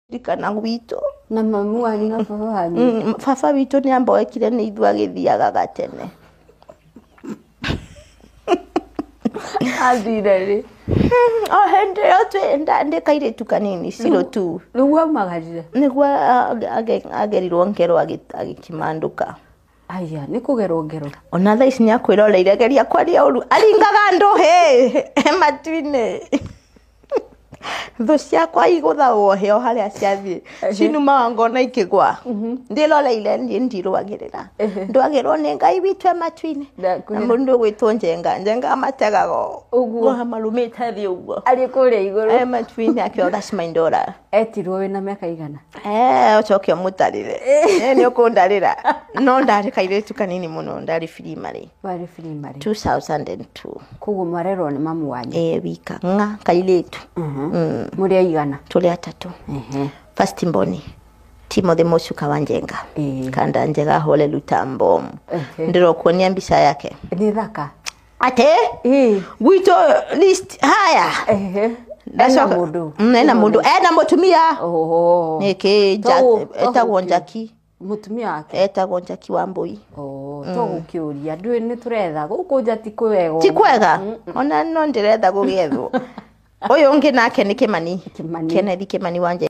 Ririkana gwitũ. Na mamu wanyu na baba wanyu. Baba witũ nĩ amboekire nĩ ithuĩ agĩthiaga gatene. Athire rĩ? O hĩndĩ ĩyo ndĩ kairĩtu kanini ciro tu. Nĩguo aumagarire? Nĩguo agerirwo ngero agĩkimandũka. Aya, nĩ kũgerwo ngero. Ona thaa ici nĩ akwĩroreire geria kwaria ũru. Aringaga andũ hĩ matu-inĩ. Thũ ciakwa igũthagwo hĩ o harĩa ciathiĩ. Cinumaga ngona ikĩgwa. Ndĩroreire niĩ ndirũagĩrĩra. Ndwagĩrwo nĩ Ngai witũ e matu-inĩ. Na mũndũ ũgwĩtwo Njenga. Njenga amategaga ũguo. Marumĩte thĩ ũguo. Arĩ kũrĩa igũrũ. E matu-inĩ akĩo that's my daughter. Etirwo wĩna mĩaka igana? Ũcoke ũmũtarĩre. Nĩ ũkũndarĩra. No ndarĩ kairĩtu kanini mũno, ndarĩ primary. Warĩ primary. 2002. Koguo mwarerwo nĩ mamu wanyu? Wika. Ng'a kairĩtu. Mũrĩ aigana? Tũrĩ atatũ. First born Timothy Mũcuka wa Njenga. Kanda Njega hole Lutambo. Ndĩrokuonia mbica yake. Nĩ thaka. Ate? Gwitũ list haya. Ena mũndũ. Ena mũndũ. Ena mũtumia. Oho. Nĩkĩ etagwo Njaki. Mũtumia wake. Etagwo Njaki wa Mbui. Tũgũkĩũria ndũĩ nĩ tũretha gũkũ nja ti kwega. Ti kwega. Ona no ndĩretha gũgĩethwo. Ũyũ ũngĩ nake nĩ Kĩmani. Kĩmani. Kenneth Kĩmani wa Njenga.